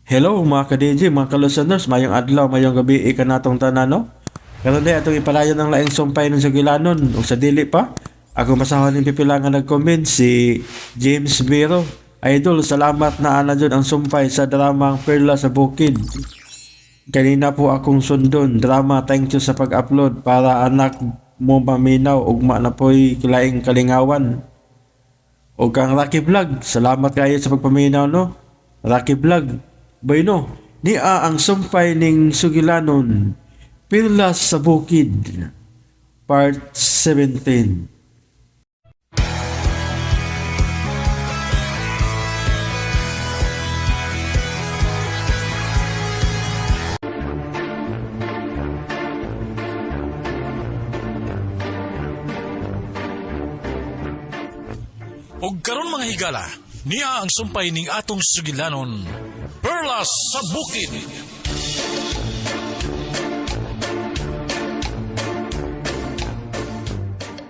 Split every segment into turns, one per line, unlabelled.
Hello mga ka-DJ, mga ka-listeners, mayong adlaw, mayong gabi, ika natong tanan, no? Karon day atong ipalayon ang laing sumpay ng sugilanon ug sa dili pa, ako masahon ning pipila nga nag-comment si James Vero. Idol, salamat na ana jud ang sumpay sa dramang Perla sa Bukid. Kanina po akong sundon, drama, thank you sa pag-upload para anak mo maminaw, ugma na po'y kilaing kalingawan. O kang Rocky Vlog, salamat kayo sa pagpaminaw, no? Rocky Vlog, bueno, niya ang sumpay ning sugilanon, Perlas sa Bukid, Part 17.
Og karon mga higala, niya ang sumpay ning atong sugilanon, Perlas sa Bukid.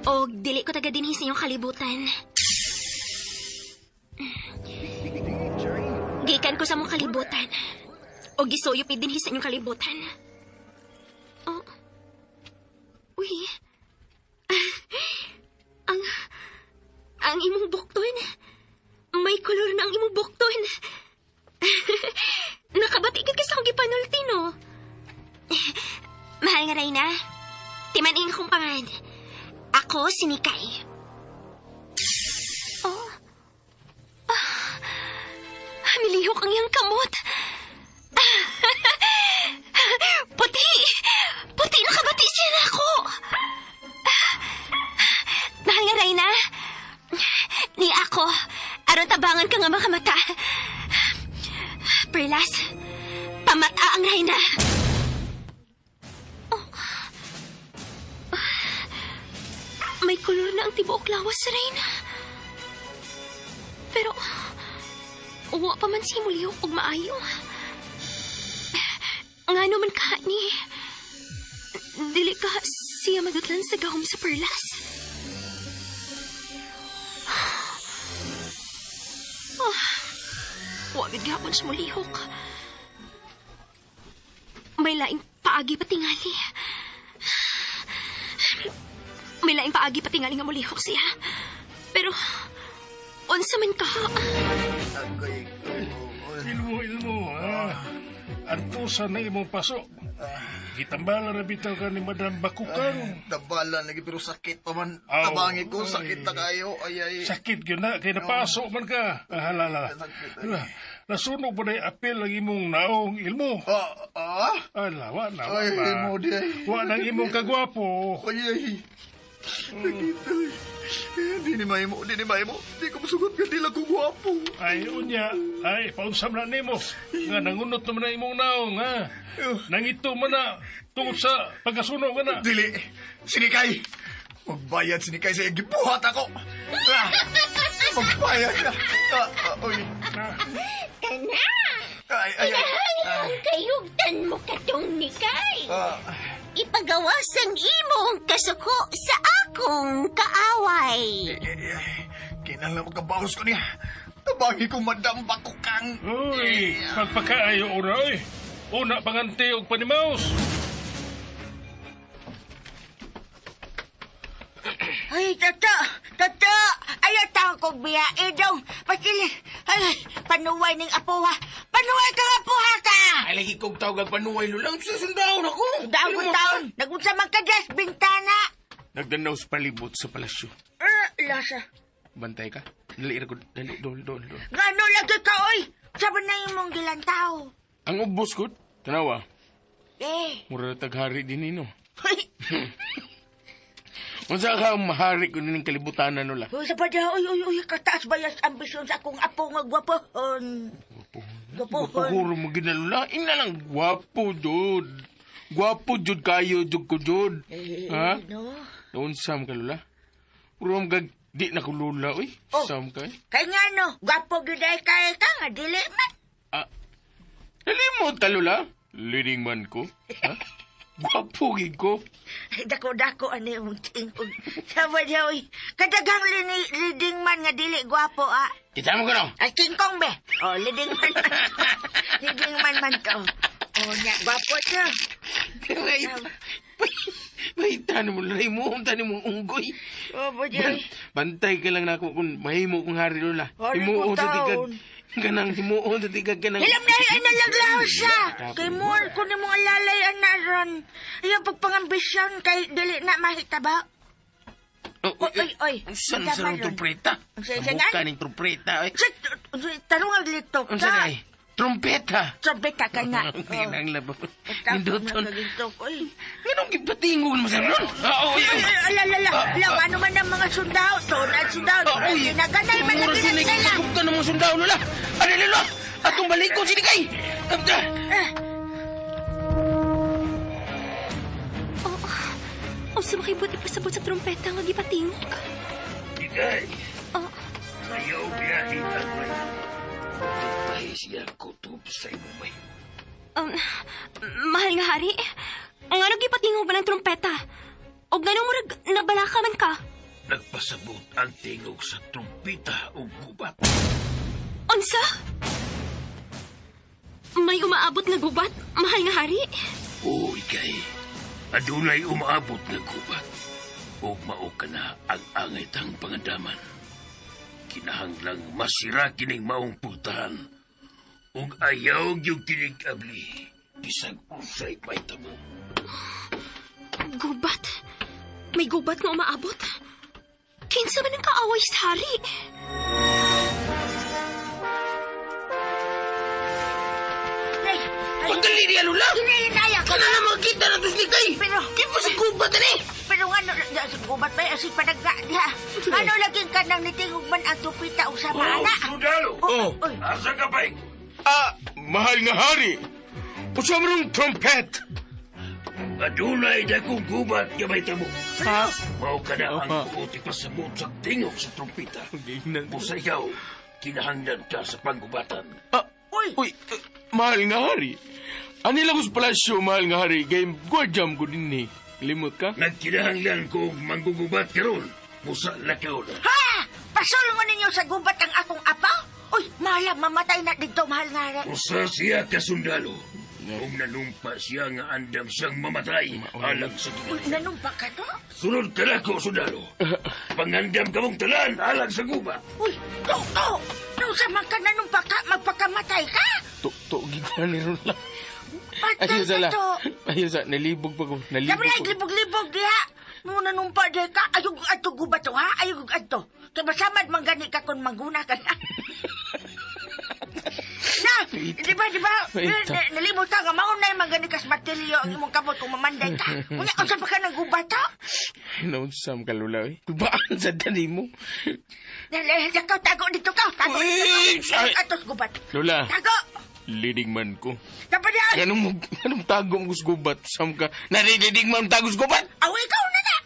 Og dili ko taga dinhi sa inyong kalibutan. Gikan ko sa mong kalibutan. Og gisuyop mi dinhi sa inyong kalibutan. Oh. Uy. Ang ang imong bukton. May kolor na ang imong bukton. Nakabati gid ka sa akong gipanulti, no? Mahal nga, Reyna. Timaning akong pangan. Ako si Nikay. Oh. Ah. Milihok ang iyang kamot. Puti! Puti nakabati siya na ako! Mahal nga, Reyna. Ni ako. Aron tabangan ka nga makamata. Perlas, pamata ang Reyna. May kolor na ang tibuok lawas, Reyna. Pero, uwa pa man si mulihok og maayo. Nga naman ka ni... Dili ka siya madutlan sa gahom sa perlas. Oh, wa gid gihapon siya mulihok. May laing paagi patingali. May laing paagi patingali nga mulihok siya. Pero, unsa man ka?
Ilmo, ilmo, ha? Antusa na imong paso. Gitambala na bitaw ka ni Madam Bakukang.
Tabala lagi pero sakit pa man.
Aw.
Tabangi ko sakit na kayo. Ay ay.
Sakit yun na, kay napaso man ka. Ah, hala, hala.
Sakit, ay.
Hala, nasunog ba na yung apel ang imong naong ilmo?
Ah, ah?
Ala, wa na, wa
Ay,
na.
mo di ay.
Wa nang imong kagwapo.
Ay ay. Sakit ay. Di ni mahimo, di ni mahimo. Di ko masugot nga di lang ko gwapo.
Ay, unya, ay, paunsam na nimo. Nga, nangunot naman na imong naong, ha? Nangito man na, tungod sa pagkasunog ka na.
Dili. Sinikay. Magbayad sinikay sa iyang gibuhat ako. Ah, magbayad ka. Ah, ah, oy.
Kana!
Ay, ay, ay.
Kinahanglan kayugtan mo katong nikay.
Ah,
Ipagawas ang imong kasuko sa akong kaaway.
eh, eh, kinahanglan magkabawas ko niya. Tabangi ko Madam Bakukang.
Uy, pagpakaayo una, uy. Una pangante og panimaus.
Ay, tata! Tata! Ayaw tao ko biyae daw. Pasili! Ay, panuway ning apo ha. Panuway ka nga po ha ka!
Ay, lagi kong tawag ang panuway lulang. Sa sundaon ako.
Daon ko taon. Nagunsa man ka dyan, bintana.
Nagdanaw sa palibot sa palasyo.
Eh, lasa.
Bantay ka. Dali, ko. Dali, dol, dol, dol.
Gano lagi ka, oy! Sabi na imong gilantaw.
Ang ubos ko, tanawa.
Eh.
Mura na taghari din nino. Unsa ka ang mahari ko nining kalibutanan nula?
Uy, sa pa uy, uy, uy, kataas ba yung ambisyon sa akong apo nga gwapohon? Gwapohon.
Gwapo mo ginalula. Ina lang, gwapo, jud. Gwapo, jud kayo, jud ko, jud.
Eh,
Ha?
no?
Naunsa mo ka, lula? Puro mo gag, di na ko lula, uy.
Oh.
Sam ka, eh.
Kay nga no, gwapo gyud ay kay ka nga, dili man.
Ah, nalimot ka, lula? Leading man ko. Ha? Gwapo, gid ko.
Ay, dako-dako ano yung tingog. Sabi niya, uy, kadaghang leading man nga dili gwapo, ah.
Kita mo ko, no?
Ay, King Kong, be. Oh, leading man. Leading man man to. Oh, nya, gwapo siya.
Right. Bahitan mo, Lola. Himuon tani mong unggoy.
Oh, pwede.
Bantay ka lang na ako kung mahimo kong hari, Lola.
Hari
Himuon
ko
sa tigag.
taon.
Kanang himuon sa tigag kanang.
Hilam na ay nalaglaw siya. Kay more ko ni mong alalay ang naron. Iyang pagpangambisyon kay dili na mahitaba.
Oh,
Oy, oy, oy.
Saan
Unsa
sa
man ron?
trumpreta?
Unsa
Sa
sa
buka ning trumpreta, eh.
Sa, tanong ang litok
Unsa
ka.
na Trumpeta.
Trumpeta ka nga.
Tinang labo.
Nindot.
Ninduton.
Nagalitok, oy.
Nganong gipatingog naman sa ron? Ah, oy,
Ay,
oy.
ay, ala, ala, ala, ano man ang mga sundao to, na sundao.
Ah, oy.
Naganay man
Mura
lagi
sila
na sila.
gupta ng mga sundao, Lola. Ano, Lola? Atong balikon sila kay.
Eh,
Oh, oh, sa makibot ipasabot sa trompeta nga gipatingog.
Ikay,
Oh,
sayaw biyahe ang may. Ay siya kutob sa imong may.
um, mahal nga hari. Ngano gipatingog ba ng trompeta? Og ngano murag nabalaka man ka?
Nagpasabot ang tingog sa trumpita ug gubat.
Unsa? May umaabot nga gubat, mahal nga hari?
Oo, ikay. Adunay umaabot nga gubat. Ug mao ka na ang angay tang pangandaman. Kinahanglang masira kining maong pultahan. Ug ayaw gyud kinig abli. Bisag unsay mahitabo.
Gubat? May gubat nga umaabot? Kinsa man ang kaaway sa hari?
ay, ay,
Pagdali niya, Lola.
Hinahinaya ka
Kana na makita na to sila kay.
Pero-
Kipo sa gubat, ani.
Pero nga, no, sa gubat ba, asig panagka, diha. Ano laging ka nang nitingog man ang tupita o sama, ana?
sundalo!
Oh.
Oy,
Asa ka pa?
Ah, mahal nga hari. Usa man rong trumpet.
Adunay dakong gubat nga mahitabo.
Ha?
Mao ka na ang
Opa.
buot ipasabot sa tingog sa trumpita. Busa ikaw, kinahanglan ka sa panggubatan.
Ah,
Uy.
uy, eh, mahal nga hari. Ani lang ko sa palasyo, mahal nga hari. Kay guardiam ko din eh. Limot ka?
Nagkinahanglan ko og manggugubat karon. Busa lakaw na.
Ha! Pasulong ninyo sa gubat ang akong apa? Uy, mahala, mamatay na dito, mahal nga rin.
Usa siya ka sundalo. Kung nanumpa siya nga andam siyang mamatay alang sa
Uy,
Ginoo.
nanumpa ka to?
Sunod ka na ko, sundalo. Pangandam ka mong talan alang sa gubat.
Uy, to, to! Nung sa man ka nanumpa ka, magpakamatay ka?
To, to, gigana ni Lola.
Patay
Ayaw
ka
sa la.
to.
Ayaw sa, nalibog pa ko. Nalibog
Sabi na,
ko.
libog-libog diha. Nung nanumpa diha ka, ayog adto gubat to, ha? Ayog adto. Kaya masamad man gani ka kung mangguna ka na. Na, di ba, di ba?
Wait.
Nalimot ka nga, maunay man gani ka sa martilyo ang imong kamot kung mamanday ka. Unya, unsa pa ka ng gubat to?
Naunsam ka, Lola. Eh. Kubaan sa dani mo.
Ikaw, tago dito ka. Tago
Uy,
dito.
ay.
ka. Atos gubat.
Lola.
Tago!
Leading man ko.
Dapat yan!
Anong, anong tago mo sa gubat? Sam ka? Narinig man tago sa gubat?
Aw, ikaw na na!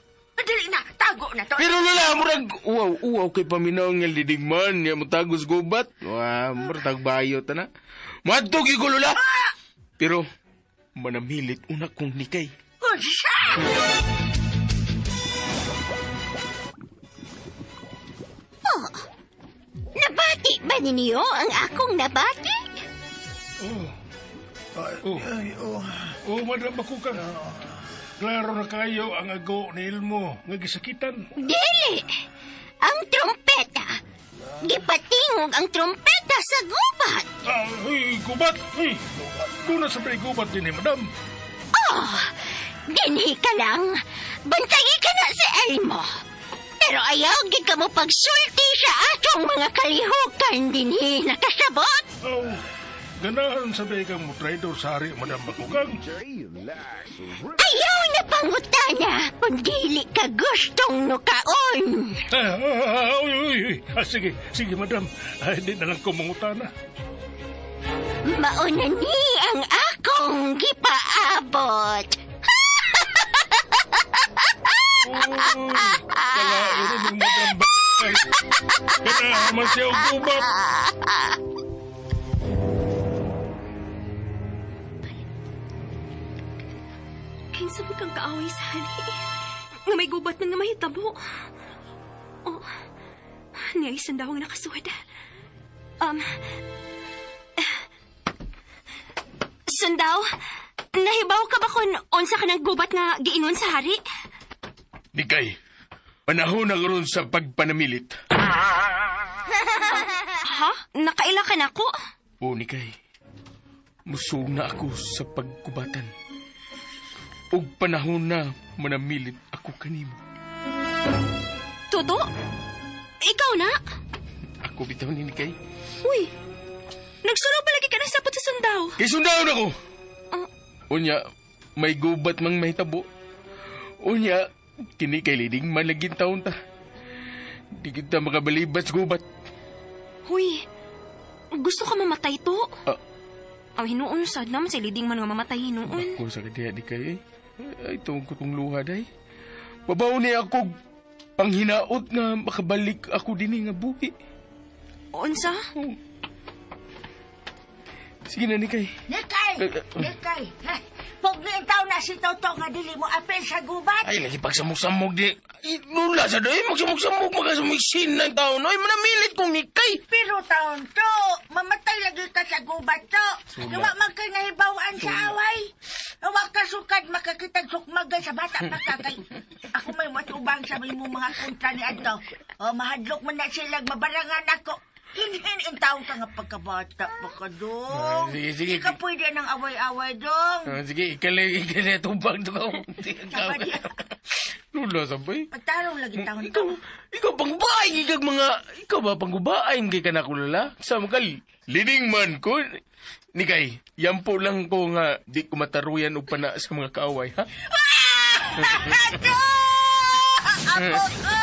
Dili na, tago na to.
Pero Lola, murag, uwaw, uwaw kay paminaw nga leading man. Ya mo tago sa gubat. Wa, murag tagbayo ta na. Madto gyud ko, Lola. Pero, manamilit una kong nikay.
Unsa!
Nabati ba ninyo ang akong nabati?
Oh, oh Madam Bakukang. Klaro na kayo ang ago ni Ilmo nga gisakitan.
Dili! Ang trompeta! Gipatingog ang trompeta sa gubat!
Ah, uy, gubat! Uy, doon na sa may gubat din eh, madam.
Oh! Dinhi ka lang! Bantayi ka na si Elmo! Pero ayaw gid ka mo pagsulti sa atong mga kalihukan dinhi nakasabot!
Oh, ganahan sa kang mo traidor sa hari, Madam Bakukang.
Ayaw na pangutana kung dili ka gustong nukaon!
Ah, ah, ah, uy, uy, uy. Ah, sige, sige, madam. Ay, hindi na lang ko mangutana.
Mauna ni ang akong gipaabot!
Uy, kalain rin ng Madam Bakukang. Ganahan man siya og gubat.
Kinsa man kang kaaway sa hari? Nga may gubat man nga mahitabo. Oh, niya isang dawang nakasuod. Um, Sundaw, nahibaw ka ba kung unsa ka ng gubat nga giingon sa hari?
Nikay, panahon na karon sa pagpanamilit.
Ha? Nakaila ka nako?
O, Nikay, musog na ako sa pagkubatan. Ug panahon na manamilit ako kanimo.
Toto? Ikaw na?
Ako bitaw ni Nikay.
Uy, nagsuro palagi ka na sapot sa sundaw.
Kay sundahon ako!
Ah.
Unya, may gubat mang mahitabo. Unya, kini kay liding man laging taon ta. Di kita makabalibas gubat.
Huy, gusto ka mamatay to?
Ah.
Aw, hinuon sad naman sa liding man nga mamatay hinuon.
Ako sa kadiya di kay eh. Ay, tungkol ko tong luha day. Babaw ni ako panghinaot nga makabalik ako dinhi nga buhi.
Unsa?
Sige na, Nikay.
Nikay! Nikay! Ha? Pugni taw na si Toto nga dili mo apel sa gubat.
Ay, lagi pagsamok-samok di. Ay, lula sa doy, magsamok-samok, magasamok-sin ng tao. No? Ay, manamilit kong Nikay.
Pero taon to, mamatay lagi ka sa gubat to.
Sula.
Wa man kay nahibawaan sa away. Wa ka sukad makakitag sukmagay sa bata pa ka kay ako may matubang sa may mga kontra ni adto. O mahadlok man na sila mabarangan ako. Hinhin in taon ka nga pagkabata pa ka dong.
Ah, sige, sige.
Di ka pwede ng away-away dong.
Ah, sige, ikalay, ikalay, tubang to ka.
Sama diya.
Lula, sabay.
Pagtarong lagi taon
Ikaw,
to.
ikaw panggubaay, ikaw mga, ikaw ba panggubaay, kay ka na kulala? Sama ka, leading man ko. Nikay, yan po lang ko nga, di ko mataruyan o pana sa mga kaaway, ha?
Ato! Apo ko!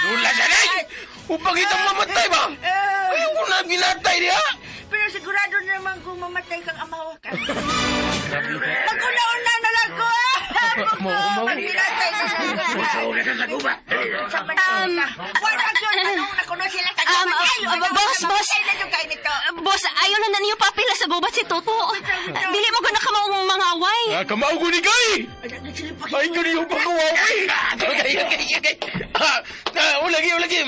Lula sa day! Upang itang mamatay ba? Ayaw ko na ginatay niya!
Pero sigurado naman kung mamatay kang amawa ka. Mag-una-una na lang ko, ah! Apo ko!
Mau- mau.
Pag-inatay ka sa
Musuga ka sa gubat.
Sa manila. Wala yun! Anong na kuno sila
Boss, boss.
Mamatay na yung kain nito.
Boss, ayaw na na niyo papila sa gubat si Toto. Dili mo gana ka maong mangaway.
Ah, kamao ko ni Kay! Ay, ko niyo pagkawaway! Okay, okay, okay. Ah, ah, ulagi, ulagi.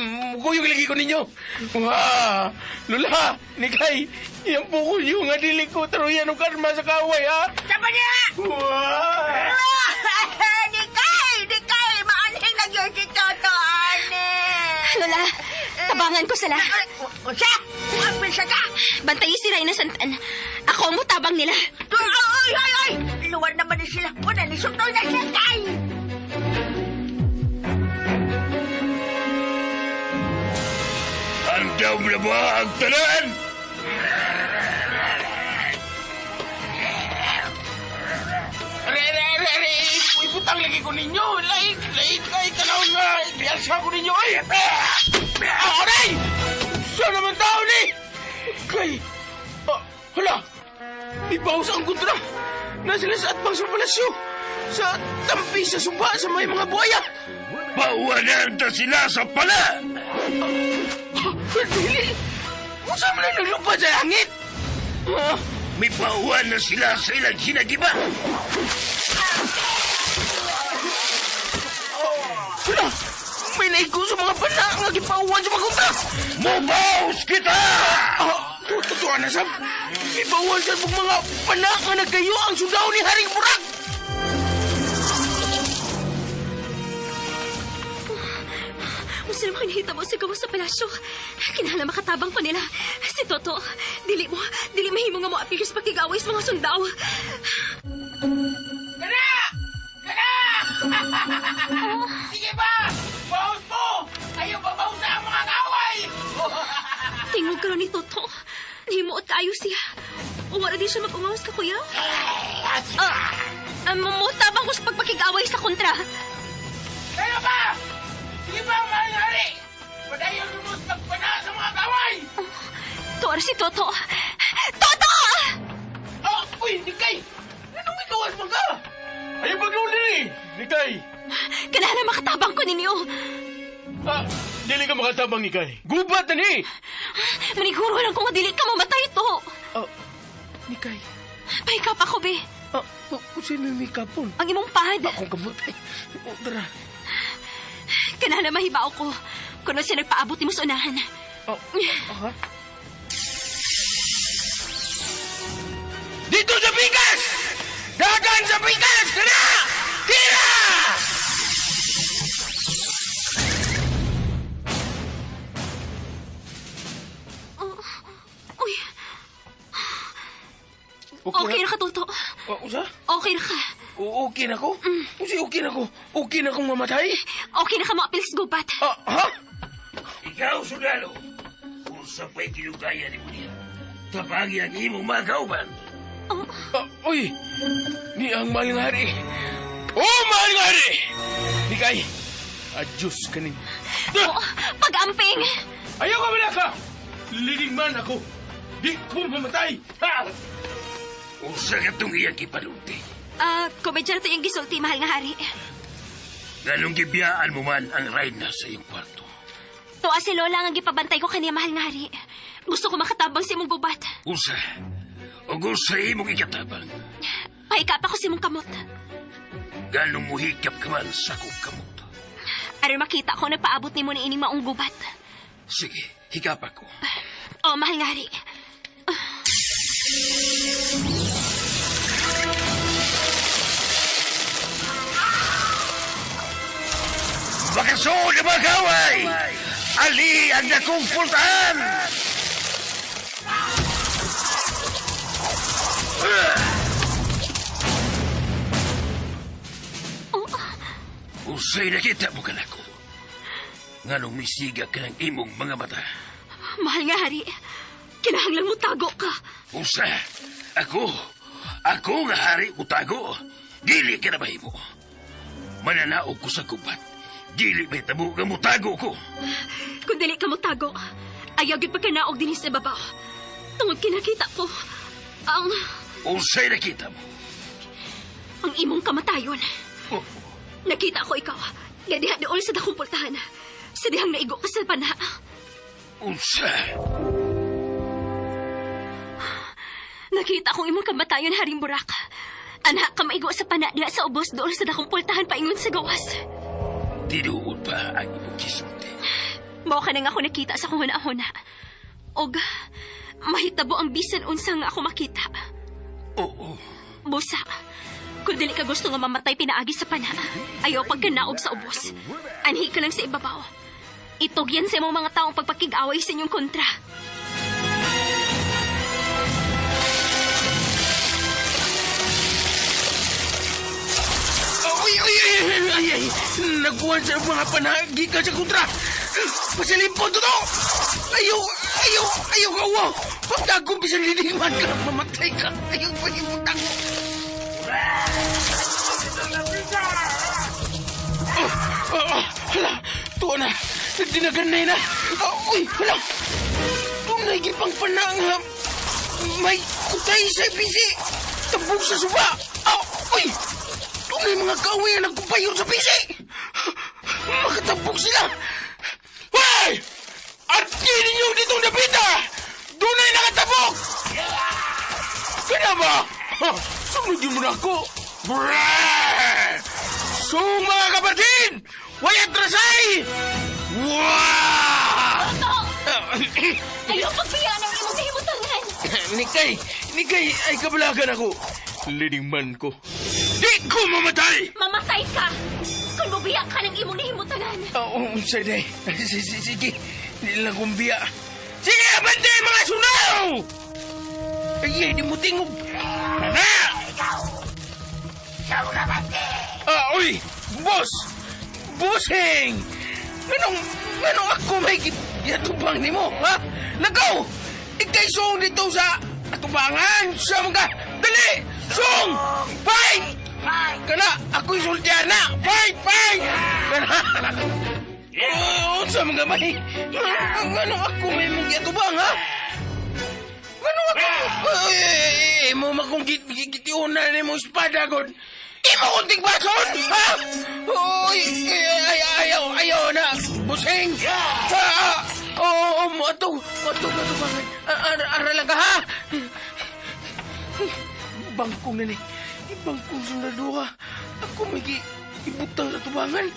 Kuyog lagi ko ninyo. Wah, Lula, Nikay, yan po ko niyo nga dili ko taruyan og karma sa kaway, ha?
Sama niya!
Wah!
Nikay! Nikay! Maanhing na yun si Toto, ane!
Lola, tabangan ko sila.
O siya! Apil siya ka!
Bantayi si Reyna Santan. Ako ang mutabang nila.
Ay, ay, ay, ay! Luwan naman ni sila. Wala ni sutol na siya, kay!
Andam na ba ang tanan?
Are, are, are, are! Ibutang lagi ko ninyo! Lait, lait, lait, tanaw na! Ibialsa ko ninyo, ay! Ah, aray! Saan naman tao ni? Kay... Ah, hala! Ibawas ang kontra! Nasila sa atbang sa palasyo! Sa tampi sa suba sa may mga buhaya!
Bawanan ta sila sa pala!
Dili! Unsa man ang naglupad sa langit? Ah,
May bawan na sila sa ilang hinagiba!
hala! May naigo sa mga bana nga gipauwan sa mga kontra!
Mubaws kita!
Ah, totoo na sab. Ibawan sa mga pana nga nagkayo ang sundao ni Haring Burak!
Unsa naman kinahita mo sa gawas sa palasyo? Kinahanglan makatabang pa nila. Si Toto, dili mo, dili mahimo nga mo appear sa pakig-away sa mga sundao.
Kana! Kana! Sige ba! Bawas mo! Ayaw babaw sa ang mga kaway!
Tingog karon ni Toto. Himuot kaayo siya. Wala din siya mag-ungawas ka, kuya. Ah, mutabang ko sa pagpakig-away sa kontra.
Kaya ba? Sige ba, mahal hari? Padayon mo sa pagpana sa mga kaway!
Tuwar si Toto. Toto!
Ah, uy, Nikay! Anong ikawas mo ka? Ayaw pagluli ni! Nikay!
Kinahanglan makatabang ko ninyo.
Ah, dili ka makatabang, Nikay. Gubat na ni!
Maniguro lang kung dili ka mamatay to.
Ah, Nikay.
Pahikap ako, be.
Ah, kung sino may kapon?
Ang imong pad.
Akong kamot ay. Oh, tara.
Kinahanglan mahibaw ko. Kuno siya nagpaabot nimo sa unahan.
Oh, aha. sa pikas! Kana! Tira!
Uy, okay ra ka, Toto.
Oh, usa?
Okay ra ka.
O, okay na ko? Usi, okay na ko. Okay na kong mamatay?
Okay na ka mo apil sa gubat.
Ah, ha?
Ikaw, sundalo, kung sa pa'y kinugayan ni mo niya, tabangi ang imong mga kauban.
Ah, uy! Ni ang mahal nga hari. Oh, mahal nga hari! Nikay, adyos kanin.
Oh, pag-amping.
Ayaw ka wala ka! Leading man ako. Di ko mamatay! Ha!
Unsa ka itong iyang gipanulti?
Ah, komedya na to yung gisulti, mahal nga hari.
Nganong gibiyaan mo man ang reyna sa iyong kwarto.
Tuwa si Lola ang gipabantay ko kaniya, mahal nga hari. Gusto ko makatabang sa imong gubat.
Unsa? O unsa imong ikatabang?
Pahikap ako sa imong kamot.
Ganong muhikap ka man sa akong kamot.
Aron makita ko nagpaabot nimo ni ining maong gubat.
Sige, hikap ako.
Oh, mahal nga hari.
Makasuod ang mga kaway! Ali ang dakong pultahan!
Oh,
Usay nakita mo ka nako. Nganong misiga ka ng imong mga mata.
mahal nga hari. Kinahanglan mo tago ka.
Usa, ako, ako nga hari utago. Dili ka na mahimo. Mananaog ko sa gubat. Dili may tabo nga mutago ko.
Kung dili ka mo tago, ayaw gyud pagkanaog dinhi sa babaw. Tungod kinakita ko ang
Unsay nakita mo.
ang imong kamatayon.
Oh,
Nakita ko ikaw. Nga diha dool sa dakong pultahan. Sa dihang naigo ka sa pana.
unsa?
Nakita kong imong kamatayon, Haring Burak. Anak ka maigo sa pana diha sa ubos dool sa dakong pultahan paingon sa gawas.
Tinuod ba ang imong gisulti?
Mao ka na nga ako nakita sa akong huna-huna. Og mahitabo ang bisan unsa nga ako makita.
Oo.
Busa, kung dili ka gusto nga mamatay pinaagi sa pana, ayaw pagkanaog sa ubos. Anhi ka lang sa ibabaw. Itugyan sa imong mga taong pagpakig-away sa inyong kontra.
Uy, uy, ay, ay, ay, ay. Nagkuhan sa mga panahagi ka sa kontra. Pasalimpon to to. Ayaw, ayaw, ayaw ka, wow. Pagtagong bisan leading man ka, mamatay ka. Ayaw, pagibutang mo. Oh, oh, oh, hala, tuwa na. Nagdinaganay na. Oh, uy, hala. Tunay gipang panang ha. May kutay sa bisi. Tabog sa suba. Oh, uy. Tunay mga kaaway ang nagkupayon sa bisi. Makatabog sila. Hoy! At ninyo ditong napita! Dunay nakatabok! Kaya ba? Ha, sunod mo na ako. Brrr! So mga kapatid, way atrasay! Wow!
Toto! Ayaw pagbiya ng imong kahimutangan!
Nikay, Nikay, ay kabalagan ako. Leading man ko. Di ko mamatay!
Mamatay ka! Kung mubiya ka ng imong nahimutangan!
Oo, oh, sige. Sige, Di lang kong biya. Sige, abante mga sunaw! Ay, di mo tingog. Ana! Ah, uy! Boss! Bossing! Nganong ako may yatubang ni mo, ha? Nagaw! Ikay song dito sa atubangan! Sa mga... Dali! Song! Fight! Kana, ako'y sultian na! Fight! Fight! Kana! Oo, sa mga may... Nganong ako may mong yatubang, ha? Nganong ako... Ay, mo makong gitiunan ni mo espada, god. Imo kong tigbason, ha? Uy, ay, ayaw, ayaw na. Busing. Ah, oo, mo ato, ato, ato, Ara lang ka, ha? Bangkong na ni. Bangkong sundalo ka. Ako may ibutang sa tubangan.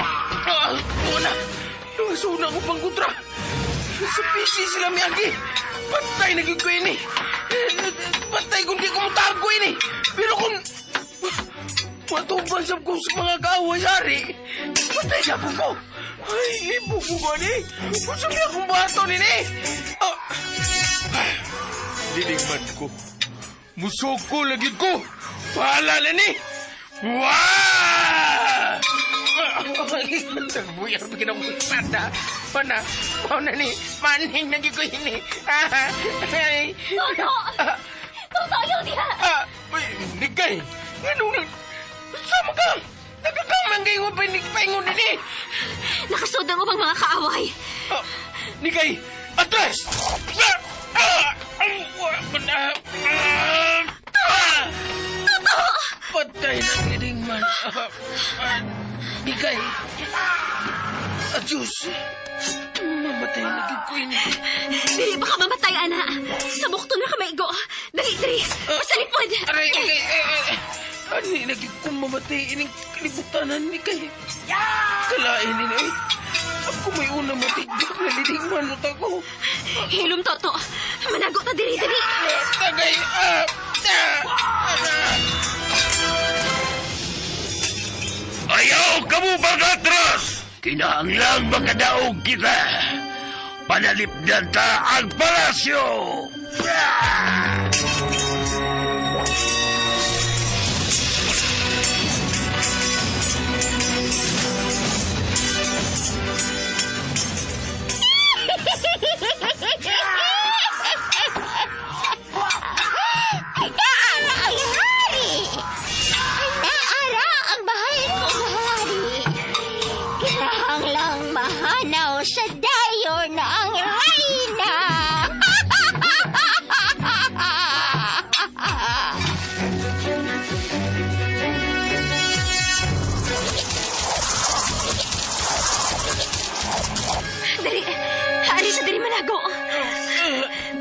Ah, tuwa na. Nasuna ko pang kontra. Sa PC sila miyagi. Patay na gyud ko ini. Patay mamatay kung di ko matago ini. Pero kung matubang sa ko sa mga kaaway sari, patay na po ko. Ay, ibo ko gani. Kung sabi akong bato nini. Ah, Didigman ko. Musok ko lagi ko. Bahala na ni. Wah! Buyar bikin ako sada. Pana, pauna ni, maning lagi ko ini. Ah, ay.
Toto! Toto, ayaw diha!
Ah, uy, nikay. Ano na? Sama ka. Nagkakamang kayo pa paingon ni.
Nakasod ang ubang mga kaaway.
Ah, nikay, atras! Ah, ah, ay, wa, ah, ah, ah. Patay na kining man. Ah, ah, Nikay. Adios. Mamatay na gid ko ini.
Dili ba ka mamatay, ana? Sa bukto na ka maigo. Dali, dali. Pasalipod.
Aray, ikay, eh, eh. Ani na gid ko mamatay ining kalibutanan ni kay. Kalain ni eh. Ako may una matigdok na lidigman mo ko.
Hilom, Toto. Manago ta diri, dali.
Tagay, ah, ah, ah.
Ayaw kamo pag-atras! Kinahanglang makadaog kita! Panalipdan ta ang palasyo! Ah!
Naara ang hari! Naara ang mahal kong hari! Kinahanglang mahanaw sa dayon ang reyna!
Dali. Ari sa diri manago.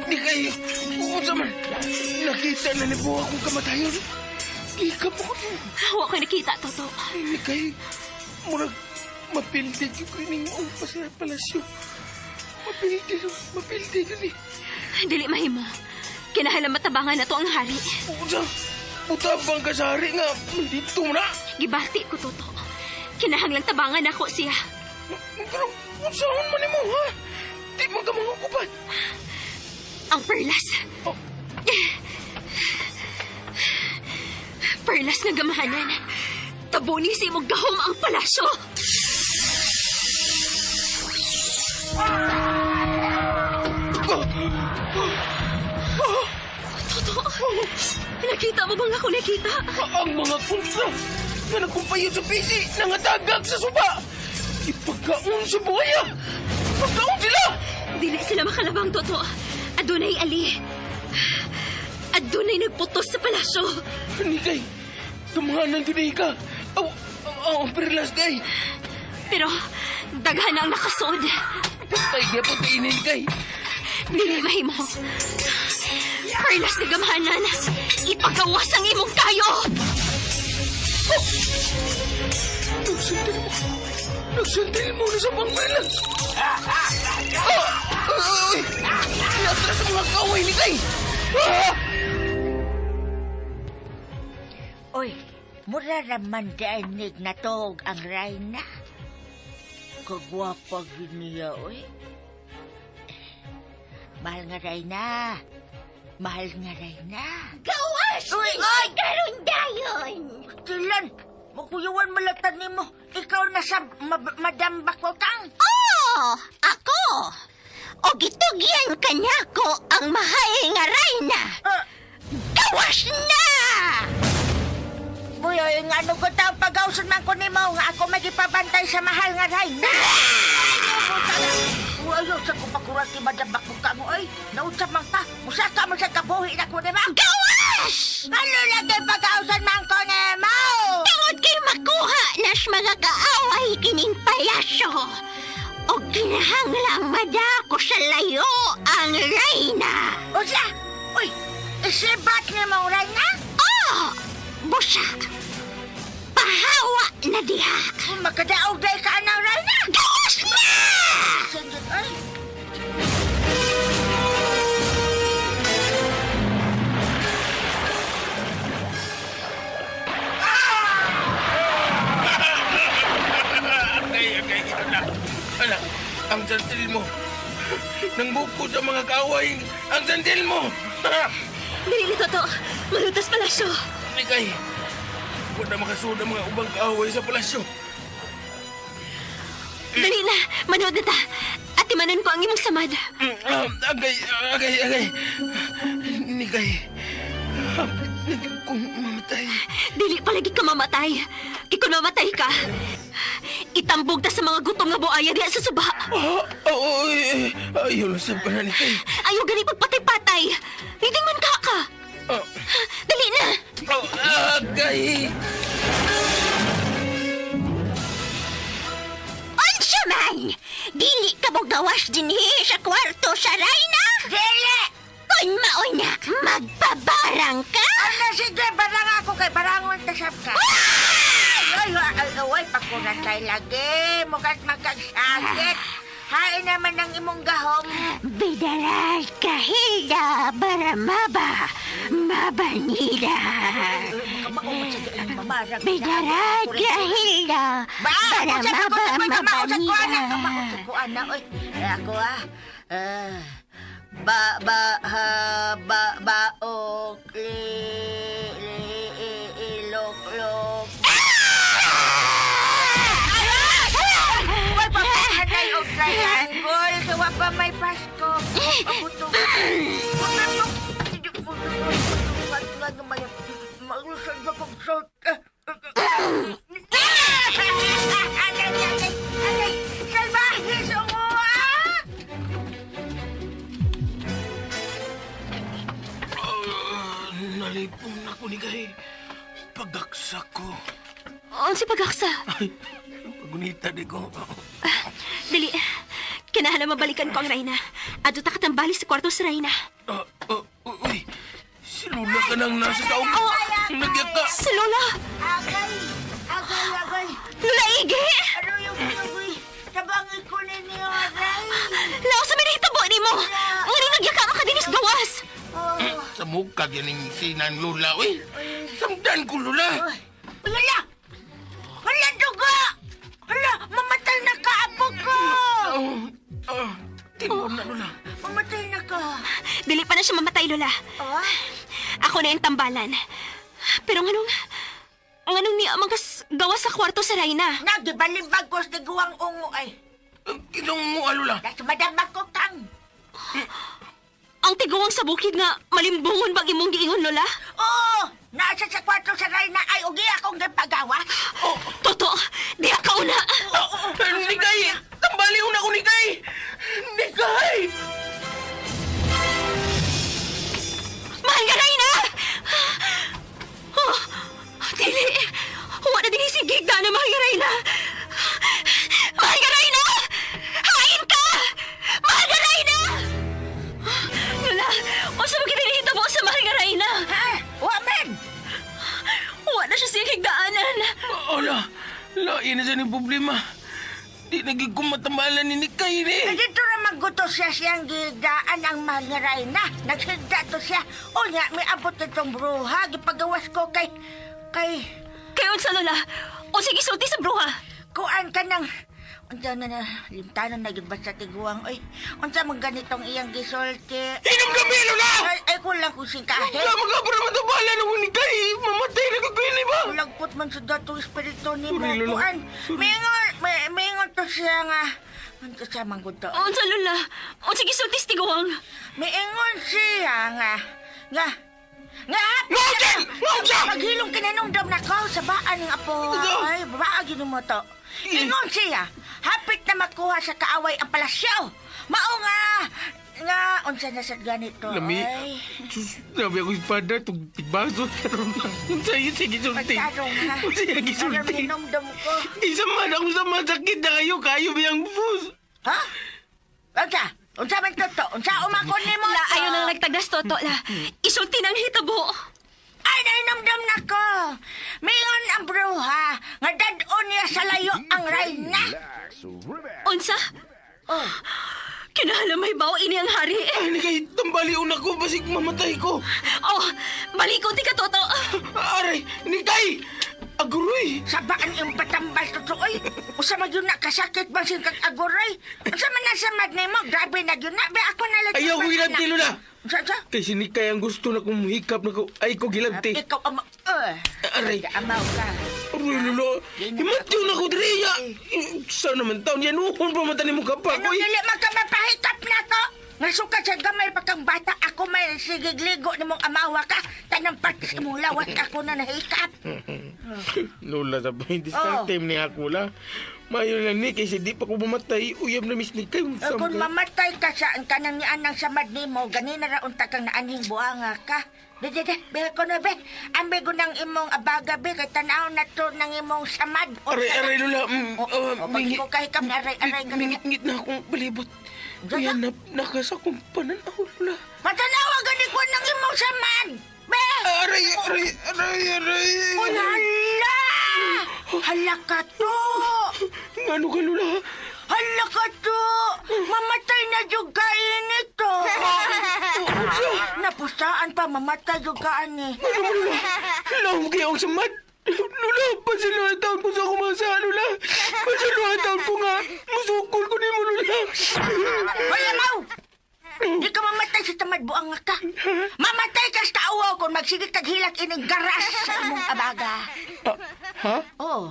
Di kayo, unsa man. Nakita na ni Buwa akong kamatayon. Gikap ako.
Wa ko nakita, Toto.
Ni kay, murag, mapildi ko ining maong pa sa palasyo. Mapildi, mapildi yun eh.
Dili mahimo. Kinahanglan matabangan na to ang hari.
Unsa, butabang ka sa hari nga, dito na.
Gibati ko, Toto. Kinahanglan tabangan ako siya.
Pero, unsaon man nimo, ha? Di man ka mga kupat.
Ang perlas.
Oh.
Perlas nga gamahanan. Tabuni sa imong gahom ang palasyo. Toto, nakita mo bang ako nakita?
Ang mga kontra nga nagkumpayo sa pisi, nangatagag sa suba. Ipagkaon sa buhaya. Pagkaon sila!
Dili sila makalabang, Toto. Adunay ali. Adunay nagputos sa palasyo.
Nikay, tumahanan ko ka. Aw, aw, ang perlas day.
Pero daghan ang nakasod.
Patay niya po tayo Nikay.
Dili mahimo. Perlas ni gamhanan. Ipagawas ang imong kayo.
Nagsuntil mo. Nagsuntil mo na sa pangperlas. Ah! Ay! Ay! Atras ang mga kaway, Nikay! Ah!
Oy, mura raman dainig na tog ang Reyna. Kagwapa gyud niya, oy. Mahal nga Reyna. Mahal nga Reyna.
Gawas!
Uy!
Ay, karon dayon!
Tilan, makuyawan malatan nimo. Ikaw na sa Madam Bakotang.
Oh, ako! O gitugyan kanyako ang mahal nga reyna!
Ah,
Gawas na!
Buyoy, nga ano ko taong pagawson man ko nimo nga ako magipabantay sa mahal nga Reyna. Ayaw sa kupakurat ni Madam Bakotang, oy. Nausap man ta. Musaka man sa kabuhi na ko nimo.
Gawas!
Ano lagi pagawson man ko nimo?
Tungod kay makuha nas mga kaaway kining palasyo. O kinahanglang madako sa layo ang reyna.
Usa! Uy! Isibat ni mo, Reyna?
Oh! Busa! Pahawa na diha!
Makadaog day ka ng Reyna!
Gawas na!
Sige, ay!
Ang sandil mo. Nang buko sa mga kaaway, ang sandil mo.
Dili ni Toto. Malutas palasyo.
Nikay, wala makasuod ang mga ubang kaaway sa palasyo.
Dali na. Manood na ta. At timanon ko ang imong samad.
Agay, agay, agay. Nikay, hapit na gyud kong mamatay.
Dili palagi ka mamatay. Kay kung mamatay ka, itambog ta sa mga gutom nga buaya diha sa suba.
Oh, oh, ay, ayaw lang sa pala, Nikay.
Ayaw gani pagpatay-patay. Ngiting man ka ka.
Oh,
Dali na.
oh, agay.
Unsa man! Dili ka mo gawas dinhi sa kwarto sa Reyna?
Dili!
Kung maoy na, magpabarang ka?
Ano, sige, barang ako kay barangon ta sab ka. Ay, ay, ay, ay, ay, pakuratay lagi. Mukat magkagsakit. Hain naman ang imong gahom.
Bidaral ka, Hilda, baramaba, mabanida.
Makamao sa gaing mamarang.
Bidaral ka, Hilda,
Ba,
baramaba, mabanida.
Kamausap ko, ana. Oy, eh, ako ah. Ah, ba, ba, ha, ba, ba, ok, li, li, i, i, lok, lok. Uy, papahanay og triangle. Kawa pa may Pasko. Pabuto. Malusad na kong salt. Aray, aray, aray. Salbahe sa mo, ah!
Ah, nalipong na ko, Nikay. Pagaksak ko.
Unsa pagaksa?
Ay, pagunita di ko.
Dali. Kinahanglan mabalikan ko ang Reyna. Adto ta katambali sa kwarto sa Reyna.
Ah, ah, uy, si Lula ka nang nasa taong.
Oh.
Nagyaka.
Sa Lola!
Agay, agay, agay.
Lola Ige!
Ano yung tuloy? Tabangin ko ninyo, aray.
Lao sa minahitabo nimo! Ngani nagyaka ka kadinis gawas!
Oh.
Sa mukha ganing sinan Lula, uy. Samdan ko, Lula.
Uy, Wala! Wala, dugo! Wala, mamatay na ka, apo ko!
Oh, ah, tinuod na, Lula.
Mamatay na ka.
Dili pa na siya mamatay, Lola.
Oh?
Ako na yung tambalan. Pero nganong... Nganong niya magas gawas sa kwarto sa Reyna?
Nagibalimbag ko sa guwang ungo ay.
Kinong mo, ah, Lula.
Dahil madama ko kang.
Ang tiguang sa bukid nga malimbungon bang imong giingon, Lola?
Oo! Nasa sa kwarto sa Reyna ay ugi akong gipagawa.
Oh,
Toto, diha ka una!
oh, Nikay! Tambali una ko, Nikay! Nikay!
Mahal nga, Reyna! Oh, dili! Huwa na din si Gigda na mahal nga, Reyna! Mahal nga, Reyna! Hain ka! Mahal nga, Reyna! Lola, unsa mo kinahitabo mo sa mahal nga, Reyna?
Ha? Wa man!
Huwa na siya sa higdaanan.
Ola, lain na siya ni problema. Di naging kumatambalan ni Nikay ni.
Eh, Dito na magguto siya siyang gigdaan ang mahal nga Reyna. Naghigda to siya. O nga, may abot itong bruha. Gipagawas ko kay... Kay...
Kayo unsa, Lola? O sige, sulti sa bruha.
Kuan ka ng... Unsa na na, limtanon na gid ba sa tiguang, oy. Unsa man ganitong iyang gisulti.
Hinumdumi, Lola!
Ay, ay kulang ko singkahe.
Wala mga para matambalan ako ni Nikay. Mamatay na ko kayo, ba?
Kulagpot man sa datong espiritu ni mo.
Sorry, Lola.
Kuan,
Sorry.
mingon, may, mingon to siya nga. Unsa siya man gud to?
Unsa, Lola? O sige, sulti sa tiguang.
Miingon siya nga. Nga, nga,
Ngawjan! Ngawjan!
Paghilong kinanumdum na ko sa baan ng apo.
Ito.
Ay, baa gino mo to. Ingon siya, hapit na makuha sa kaaway ang palasyo. Mao nga, nga, unsa na sa ganito.
Lami.
Ay,
Sus, grabe ako espada. Tigbaso. Unsa yun, sige, sulti.
pagtarong ha.
Unsa yung gisulti?
Aram, hinumdum ko.
Isa man ako sa masakit na kayo. Kayo biyang bus.
Ha? Unsa? Unsa man to to? Unsa umakon nimo?
La, ayaw nang nagtagdas, Toto, la. Isulti ng hitabo.
Ay, nainumdum na ko. Mingon ang bruha nga dad-on niya sa layo ang reyna.
Unsa?
Oh,
Kinahanglan may bawo ini ang hari.
Ay, Nikay, tambali una ko. Basig mamatay ko.
Oh, balikon ti ka, Toto.
Aray, Nikay! Aguroy!
Sabaan imong patambal totoo oy. Usa man gyud na kasakit bang sing kag aguroy. Unsa man na samad nimo? Grabe na gyud na. Be ako na lang.
Ayaw ko gilamti, Lola!
Unsa sa?
Kay sinikay ang gusto na kong hikap na ko. Ay ko gilamti.
Ikaw ang
Aray.
Amaw ka.
Aray, Lola. Imatyo na ko, Drea. Sa naman taon yan, uhon pa mata ni mo kapak,
Ano
oy.
dili man ka mapahikap na to? Nasuka sa gamay pa kang bata, ako may sigigligo ni mong amawa ka. Tanang partis imong lawas ako na nahikap.
Lola, sabay, diskarte oh. ni ako la. Mayo na ni, kasi di pa ko mamatay. Uyab na mis ni kayo.
Eh, kung mamatay ka sa ang kanang ni anang samad nimo, ganina ra unta kang naanhing buanga ka. Be, be, be, be, ko na be. Ambi ko ng imong abaga be, kay tanaw na to ng imong samad. O,
Aray, aray, Lola.
O, o, pag ikaw kahikap na aray, aray ka na.
Mingit-ngit na akong palibot.
Diyan
Kaya na, nakasa kong pananaw, Lola.
Patanawa gani ko ng imong samad. Be!
Aray, aray, aray, aray.
Uy, hala! Hala ka to!
Ngano ka, Lola?
Hala ka to! Mamatay na jud ka nito. Napustaan pa, mamatay jud ka ani.
Ano mo, Lola? Lahom kayo ang samad. Lola, pasiluhan taon ko sa kumasa, Lola. Pasiluhan taon ko nga. Musukol ko ni mo, Lola.
Hoy, amaw! Di ka mamatay sa tamad buang ka. Mamatay ka sa tao kung magsige kag hilak ining garas sa imong abaga.
Ha?
Oh.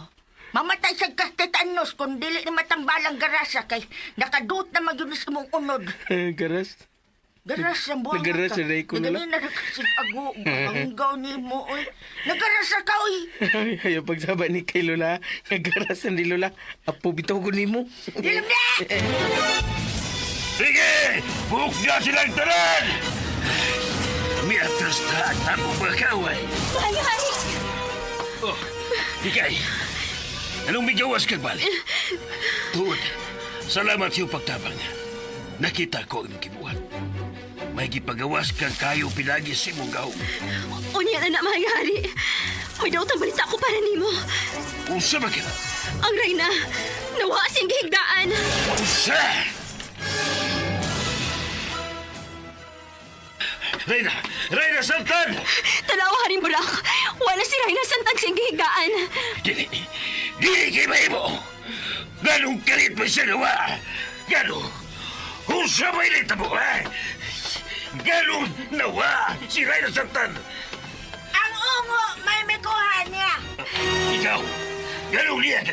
Mamatay sa tetanos kung dili ni matambalang garasa kay nakaduot na magyud sa imong unod.
Garas.
Garas ang buang
Nagaras
ka.
na rin ko, Lola.
Naganina ra kasi ago ang gaw nimo oy. Nagaras ka oy.
Ayaw pagsaba ni kay Lola. Nagaras ni Lola. Apo, bitaw ko nimo.
Dilim na!
Sige! Bukga silang tanan! Miatras na ang among mga kaaway.
Mahal nga hari!
Oh, Ikay, anong migawas kag bali? Tuod, salamat sa iyong pagtabang. Nakita ko ang imong gibuhat. May gipagawas kang kayo pinagi sa imong gahom.
Unya na na, mahal nga hari. May daw balita ko para nimo.
Unsa ba kita?
Ang Reyna, nawa siyang gihigdaan.
Unsa? Reyna! Reyna Santan!
Tanaw, Haring Burak. Wala si Reyna Santang siyang gihigdaan.
Dili! Dili kay mahimo! Ganong kalit pa siya nawa! Gano! Unsa ba ilita mo, ha? Ganong nawa si Reyna Santan!
Ang ungo may mikuha niya.
Ikaw! Ganong niya ka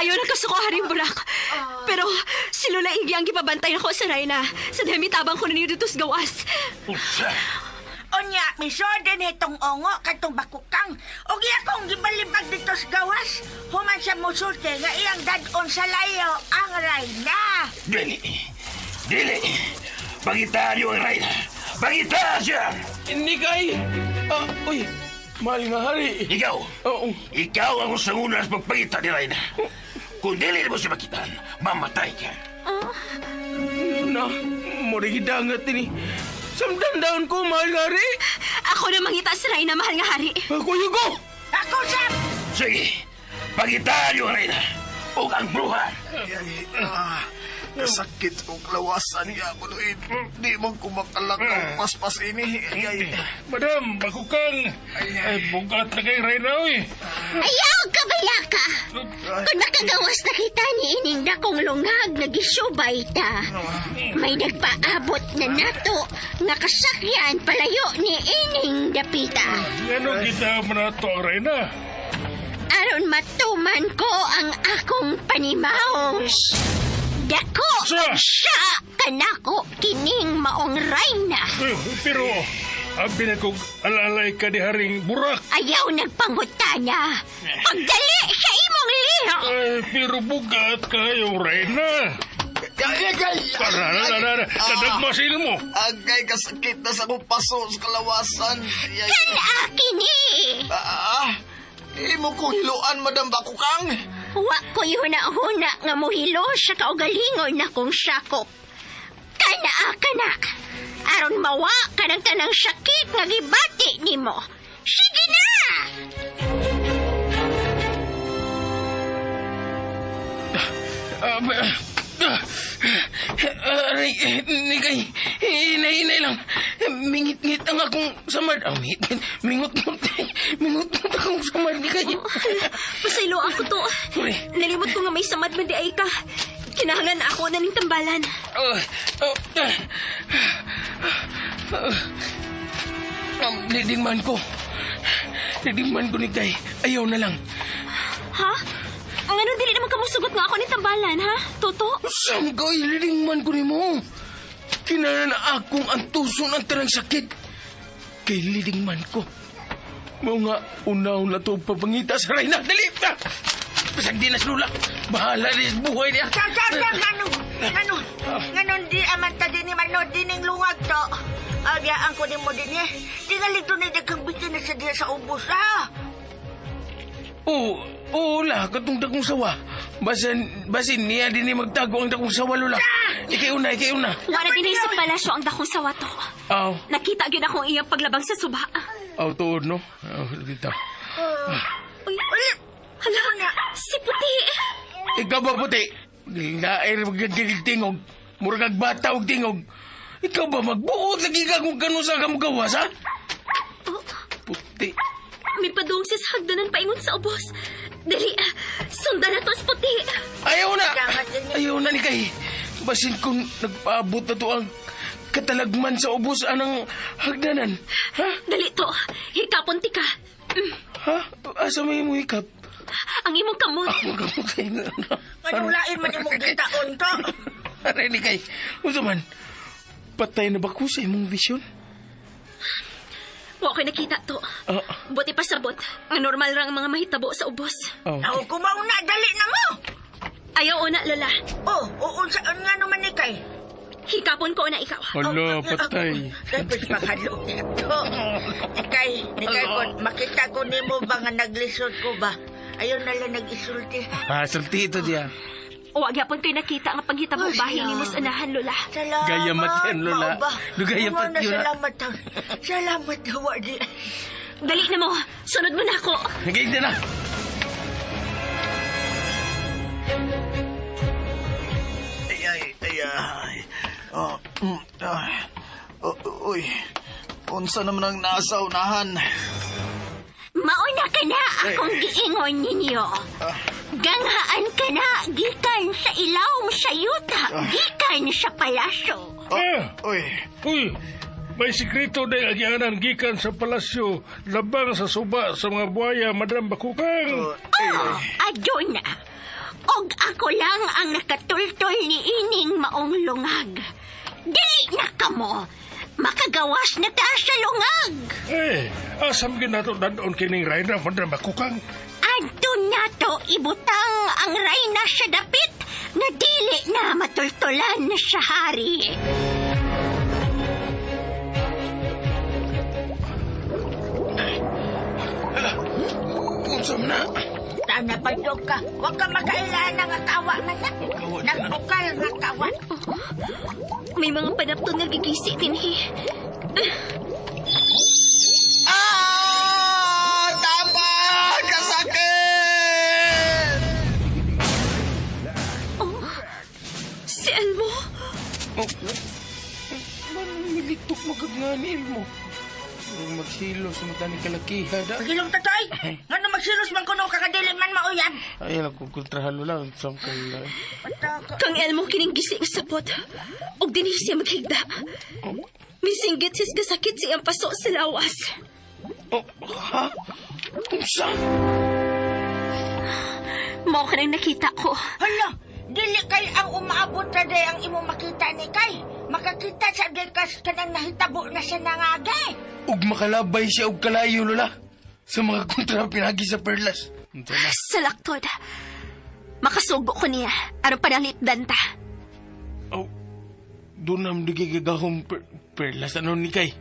Ayaw na kasuko, Haring Burak. Pero si Lola Iggy ang gipabantay nako sa Reyna. Sa demi tabang ko na niyo dito sa gawas.
Unsa?
Unya, misod din itong ongo katong bakukang. Og iya kong gibalibag dito sa gawas. Human siya musulti nga iyang dadon sa layo ang Reyna.
Dili! Dili! Pangitaan niyo ang Reyna! Pangitaan siya!
Hindi kay. Ah, uy, mahal nga hari.
Ikaw!
Oo.
Ikaw ang usang-una sa pagpangita ni Reyna. Kung dili mo siya makitaan, mamatay ka.
Na, mura gidangat ini. Samdan daon ko, mahal nga hari.
Ako na mangita sa Reyna, mahal nga hari.
Ako yugo.
Ako sab!
Sige! Pangitaan niyo ang Reyna! O ang bruha!
Ay, ah, kasakit og lawasan niya ako Luid. Di mo kumakalakaw paspas ini. Ay, ay.
Madam, bakukang. Ay, bugat na kay Reyna, oy.
Ayaw ka balaka! Kung makagawas na kita ni ining dakong lungag nagisubay ta. May nagpaabot na nato nga kasakyan palayo ni ining dapita.
Ano kita manato ang Reyna?
Aron matuman ko ang akong panimaos. Dako
Siya!
og siya kanako kining maong rayna.
Eh, pero, abi na kong alalay ka ni Haring Burak.
Ayaw nagpangutana. Pagdali sa imong liho.
Ay, pero bugat kayo, Reyna.
Ay, ay, ay,
Tara,
ay,
tara, tara. Kadagmasil mo.
Agay, kasakit na sa akong paso sa kalawasan. Ay, ay.
Kana kini.
Ah, imo kong hiluan, Madam Bakukang.
Wa ko'y huna-huna nga muhilo sa kaugalingon na kong sakop. Kana kana. Aron mawa ka ng tanang sakit nga gibati nimo. Sige na!
Ah, ah, aray, nikay, hinay-hinay lang. Mingit-ngit ang akong samad. Ah, mingit, mingut-ngut, mingut-ngut akong samad, nikay.
Pasaylo ako to.
Sorry.
Nalimot ko nga may samad man di ay ka. Kinahanglan na ako na ning tambalan.
Leading man ko. Leading man ko ni Kay. Ayaw na lang.
Ha? Ang ano dili naman kamusugot nga ako ni tambalan, ha? Toto?
Sam ka, leading man ko ni mo. Kinahanglan na akong antuson ang tanang sakit. Kay leading man ko. Mao nga, unaw na to papangita sa Reyna. Dali! Ah! Bisag di na si Lula. Bahala na sa buhay niya.
Sa, sa, sa, ngano, ngano, ngano, di aman ta din ni Mano, dining lungag to. Agyaan ko din mo din eh. Tingali doon ay daghang bitin na sa diya sa ubos, ha?
Oo, oo la, katong dakong sawa. Basin niya din ni magtago ang dakong sawa, Lola. Ikay una, ikay una.
Wala din sa palasyo ang dakong sawa to.
Aw,
Nakita gyud akong iyang paglabang sa suba.
aw, tuod, no? Aw, dito.
Uy, hala, si Puti.
Ikaw ba, puti? Lair, magkagigil tingog. Murag kag bata og tingog. Ikaw ba, magbuot lagi ka kung ganun sa kamugawas, ha?
Oh,
Puti.
may padung siya sa hagdanan paingon sa ubos. Dali, sundan na to si Puti.
Ayaw na! Ayaw na ni Kay. Basin kung nagpaabot na to ang katalagman sa ubos anang hagdanan. Ha?
Dali to, hikapon ti ka.
Ha? Asa may mo hikap?
Ang imong kamot.
Ang kamot kayo.
Anong lain man imong gitaon to?
Aray ni Kay. Unsa man? Patay na ba ko sa imong vision?
Wa ko'y nakita to.
Ah.
Buti pa sabot. Ang normal ra ang mga mahitabo sa ubos.
Oh.
Aw, kumauna, dali na mo!
Ayaw una, Lola.
Oh, oo, sa, nga naman ni Kay.
Hikapon ko na ikaw.
Hala, patay.
Tapos makadlok niya to. Nikay, nikay ko, makita ko nimo ba nga naglisod ko ba? Ayaw na lang nag-isulti.
Ah, sulti ito diya.
Wa gyapon ko'y nakita nga panghitabo
Ay,
bahin nimo sa unahan, Lola.
Salamat.
Gaya mat yan, Lola.
mao ba?
Lugaya
Mao
pat
na,
yun, ah.
Salamat. Salamat, wa di.
Dali na mo. Sunod mo na ako.
Nagay na.
Ay, ay, ay, ay. Oh, ay. Oh, uy. Unsa naman ang nasa unahan?
Mauna ka na akong giingon ninyo. Ganghaan ka na gikan sa ilawom sa yuta, gikan sa palasyo.
Ah!
Uy.
Uy, may sikreto na agyanan gikan sa palasyo, labang sa suba sa mga buhaya, Madam Bakukang.
Oh, ay,
Oh, adyo na. Og ako lang ang nakatultol ni ining maong lungag. Dili na kamo. Makagawas na ta sa lungag.
Eh, asam ginato dadon kining Reyna, Madam Bakukang.
Adto nato ibutang ang rayna sa dapit nga dili na matultulan sa hari.
Hala, unsa man na?
Tana padog ka. Huwag ka makailan nga kawa man na. Nagbukal nga kawa.
May mga panapton nga gigisi dinhi.
Ah! Tama! Kasakit!
Oh, si Elmo.
Oh, Militok magagnanil mo. Magsilo sa mata ni kalakiha da.
Pagilong tatoy. Ngano magsilos man kuno kakadili man mauyab.
Ay, nagkukontrahan lang. Isang kala.
Pataka.
Kang Elmo kining gisi nga sapot. Og dinhi siya maghigda. Misinggit sis gasakit siyang paso sa lawas.
Oh, ha? Unsa?
Mao ka nang nakita ko.
Hala, dili kay ang umaabot na day ang imong makita ni kay. Makakita sa day kas kanang nahitabo na siya nangagay.
Ug makalabay siya og kalayo, Lola. Sa mga kontra pinagi sa perlas. Unsa na?
Sa laktod. Makasugo ko niya. Aron panalipdan ta.
Oh, doon ang nagigagahong perlas. Ano ni kay?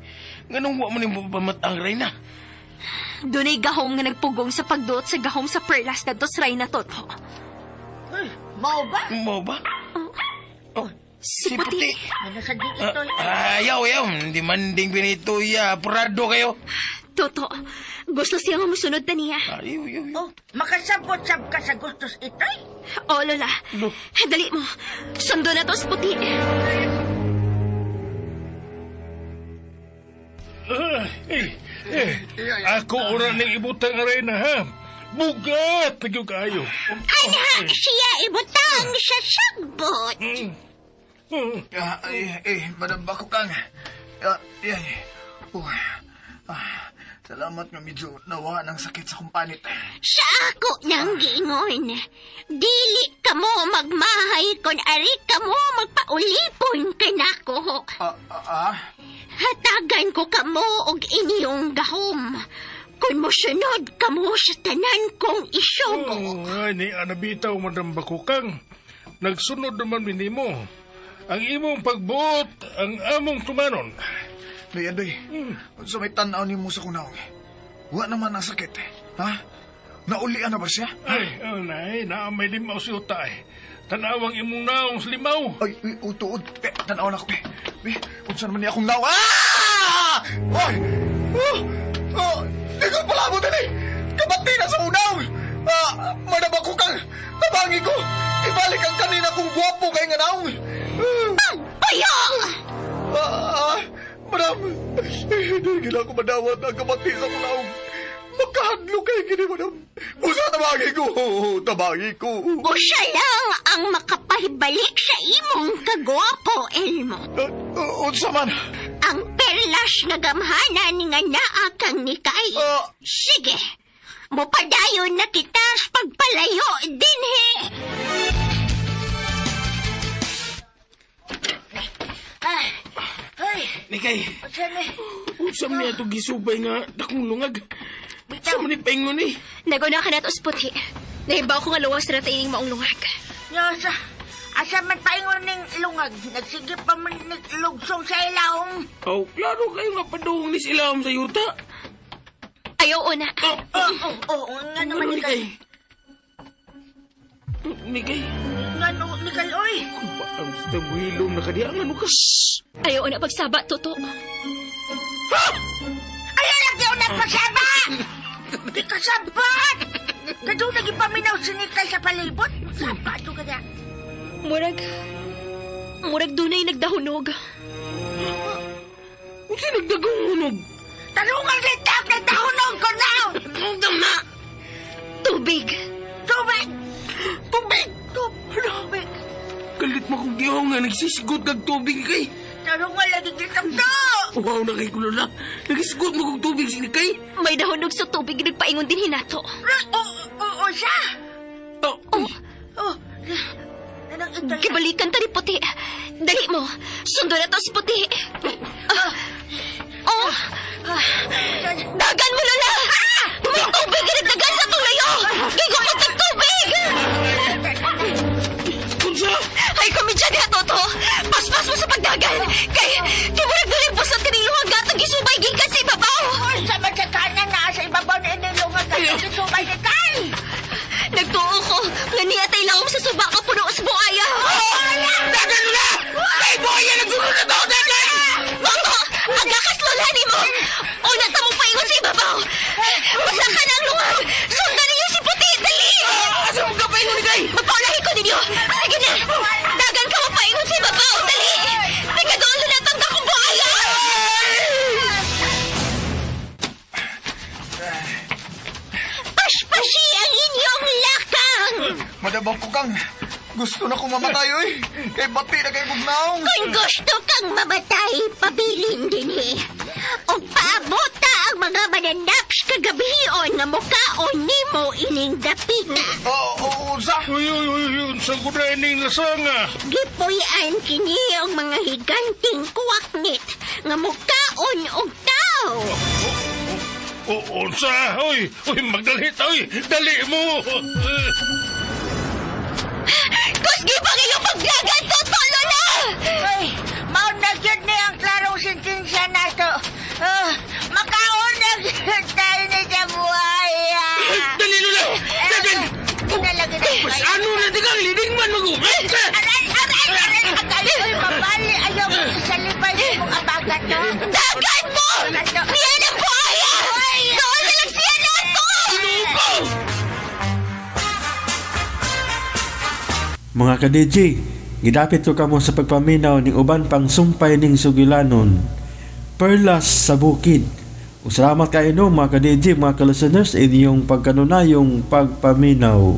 Nganong wa man nimo pamat ang Reyna?
Dunay gahom nga nagpugong sa pagduot sa gahom sa perlas na dos Reyna Toto.
Mao ba?
Mo ba? Oh,
Si Puti.
Ano sa di itoy?
Ayaw, ayaw. Hindi man ding pinito ya. Apurado kayo.
Toto, gusto siya nga musunod na niya.
Ayaw, ayaw, ayaw.
Oh, makasabot-sab ka sa gustos itoy.
O, Lola.
Lo.
Dali mo. Sundo na to sa Puti.
Ako ora ning ibutang ang Reyna, ha? Bugat na gyud kaayo.
Anha siya ibutang sa sagbot.
Ah, ay, eh, Madam Bakukang. Ah, ay, oh, ah, salamat nga medyo nawa ng sakit sa kong panit.
Sa ako nang giingon, dili ka mo magmahay kon ari ka mo magpaulipon kanako.
Ah, ah, ah?
Hatagan ko kamo og inyong gahom. Kung mosunod kamo sa tanan kong isugo.
Oh, ay, ni anabitaw, Madam Bakukang. Nagsunod naman minimo. Ang imong pagbuot, ang among tumanon.
Doy, Andoy, unsa may tan-aw nimo sa kunaong? Wa naman ang sakit. Ha? Naulian na ba siya?
Ay, oh, nay, naa may limaw si uta eh. Tanawang imong naong sa limaw.
Ay, uy, utuod. Be, tan-aw na ako, be. Be, unsa naman niya akong naong? Ah! Oy! Oh! Oh! Di ko palabot din eh! Kabati na sa unaw! Ah, Madam Bakukang! Tabangi ko! Ibalik ang kanina kong gwapo kay nga naong!
Pagpayo!
Ah, ah, madam, hindi gila ko madawat ang kabati sa kunaong. Makahadlo kay gini, madam. Busa tabangi ko! Tabangi ko!
Usa lang ang makapahibalik sa imong kagwapo, Elmo.
Ah, unsa man?
Ang perlas nga gamhanan nga naa kang nikay.
Ah.
Sige, mupadayon na kita sa pagpalayo dinhi.
Ay, ay,
Nikay,
unsa ni?
unsa man niya itong gisubay nga dakong lungag? Sa man ni paingon ni?
Naguna ka na to, puti. Nahibaw ko nga luwas na ining maong lungag.
Nya sa asa man paingon ning lungag, nagsige pa man lugsong sa ilawom.
Oh, klaro kayo nga padung ni sila sa yuta.
Ayaw una.
Oh, oh, oh, nga naman
Ano
ni kay.
Nikay,
Nga no, ni kay oy.
ba ang hilom na kadiya? Ano ka?
Ayaw una pagsaba, Toto.
Ayaw lang di na pasaba! Di ka sabat! Kadto nagipaminaw si Nikay sa palibot. Saba to ka na.
Murag dunay nagdahunog.
Unsa nagdagong hunog?
Tarungan kay tak nagdahunog ko na!
Dama!
Tubig.
Tubig! Tubig! Tubig!
Kalit mo kong gihaw nga nagsisigot kag tubig kay.
Tarungan lagi kitang to!
Wow na kay kulo na. Nagsisigot mo kog tubig si Nikay.
May dahunog sa tubig, nagpaingon din hinato.
Oo, oo, siya!
Oh,
Oh,
Oh, nanang ito.
gibalikan ta ni Puti. Dali mo, sundo na to si Puti. Ah. Oh, dagan mo, Lola! May tubig na nagdagan sa tulayo! Gigumot ang tubig!
Unsa?
Ay, komedya niya, Toto! Paspas mo sa pagdagan! Kay, timurag na rin busat kaning luhang gatong gisubay gikan sa ibabaw!
Sa man sa kanan na sa ibabaw na inilungan ka. Gisubay ni Kay!
Nagtuo ko, nga niya tay laom sa suba ka puno sa buaya!
Dagan na! Kay buaya nagsunod na to! Dagan!
Toto! Ang lakas lola ni mo! Una ta mo paingon sa ibabaw! Basta ka na ang lungag! Sundan ninyo si Puti! Dali!
Asa mo ka paingon ni Kay?
Mapaunahin ko ninyo! Sige na! Dagan ka mo paingon sa ibabaw! Dali! Teka doon na ang dakong buaya!
Paspasi ang inyong lakang!
Madam Bakukang, gusto na kong mamatay, oy. Kay bati na kay kong naong.
Kung gusto kang mamatay, pabilin dinhi. O paabota ang mga mananaps kagabion nga mukaon nimo ining dapita.
Oh, oh, unsa?
Uy, uy, uy, uy, unsa ko na ining lasanga.
Gipuy-an kini ang mga higanting kuwaknit nga mukaon og tao.
O, unsa? Uy, uy, magdali ta, uy. Dali mo.
Kusgi pang iyong pagdagan, Toto, Lola!
Ay, mao na gyud ni ang klarong sentensya nato. Ah, makaon na gyud tayo ni sa buhaya.
Dali Lola! Dagan!
Lagi na.
Mas ano na di kang leading man mag-ubit ka!
Aray, aray, aray, agay, oy, mabali, ayaw mo isalibay sa mong abagan, no?
Dagan mo! Niya ng buaya! Doon na lang siya nato!
Mga ka-DJ, gidapit ko kamo sa pagpaminaw ning uban pang sumpay ning sugilanon. Perlas sa bukid. Ug salamat kayo no mga ka-DJ, mga ka-listeners, inyong pagkanunayong pagpaminaw.